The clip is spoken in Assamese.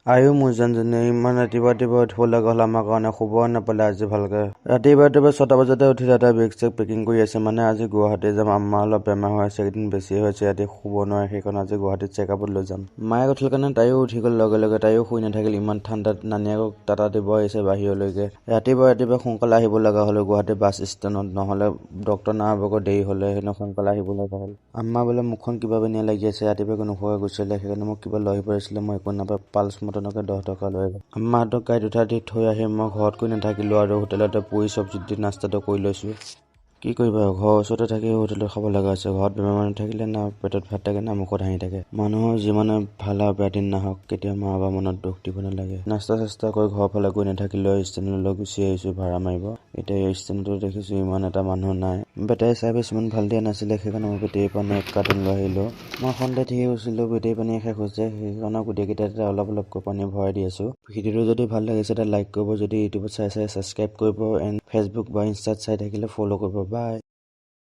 আয়ো মোৰ জানজনী, ইমান ৰাতিপুৱা ৰাতিপুৱা উঠিব লগা হ'ল আমাৰ কাৰণে। শুব নাপালে আজি ভালকে। ৰাতিপুৱা ৰাতিপুৱা 6টা বজাতে উঠি দাদা বেগ চেগ পেকিং কৰি আছে। মানে আজি গুৱাহাটী যাম। আম্মা অলপ বেমাৰ হৈ আছে, এইকেইদিন বেছি হৈছে, ৰাতি শুব নোৱাৰে। সেইকাৰণে আজি গুৱাহাটীত চেকআপত লৈ যাম। মায়ে উঠিল কাৰণে তাইও উঠি গ'ল লগে লগে। তাইও শুই নাথাকিল ইমান ঠাণ্ডাত। নানিয়েকক টাটা দিব আহিছে বাহিৰলৈকে। ৰাতিপুৱা ৰাতিপুৱা সোনকালে আহিব লগা হ'ল গুৱাহাটী বাছ ষ্টেণ্ডত, নহ'লে ডক্তৰ নাপাবগৈ দেৰি হ'লে। সেইকাৰণে সোনকালে আহিব লগা হ'ল। আম্মা বোলে মুখখন কিবা বেনিয়া লাগি আছে, ৰাতিপুৱা একো নোখোৱাকৈ গৈছিলে। সেইকাৰণে মোক কিবা লৈ আহিব দিছিলে। মই একো নাপাই পালছ মটনকে 10 টকা লৈ আহিলোঁ। আম্মাহঁতক গাড়ীত উঠাই দি থৈ আহি মই ঘৰত গৈ নাথাকিলোঁ আৰু হোটেলতে পুৰি চব্জি দি নাস্তাটো কৰি লৈছোঁ। কি কৰিবা আৰু, ঘৰৰ ওচৰতে থাকি হোটেলত খাব লগা হৈছে। ঘৰত বেমাৰ মানুহ থাকিলে না পেটত ভাত থাকে, না মুখত হাঁহি থাকে। মানুহৰ যিমানে ভাল আৰু বেয়া দিন নাহক, কেতিয়াও মা বাবা মনত দুখ দিব নালাগে। নাস্তা চাস্তা কৰি ঘৰৰ ফালে গৈ নাথাকিলেও ষ্টেণ্ডলৈ গুচি আহিছোঁ ভাড়া মাৰিব। এতিয়া এই ষ্টেণ্ডটো দেখিছোঁ ইমান এটা মানুহ নাই। বেটাৰী চাৰ্ভিচ ইমান ভাল দিয়া নাছিলে, সেইকাৰণে মই বেটেৰী পানী এক কাৰ্টন লৈ আহিলোঁ। মই সন্দেহ ঠিকেই কৈছিলোঁ, বেটেৰী পানী শেষ হৈছে। সেইকাৰণে গোটেইকেইটাতে অলপ অলপকৈ পানী ভৰাই দি আছোঁ। ভিডিঅ'টো যদি ভাল লাগিছে তেতিয়া লাইক কৰিব, যদি ইউটিউবত চাই চাই ছাবস্ক্ৰাইব কৰিব, এণ্ড ফেচবুক বা ইনষ্টাত চাই থাকিলে ফ'ল' কৰিব। বাই।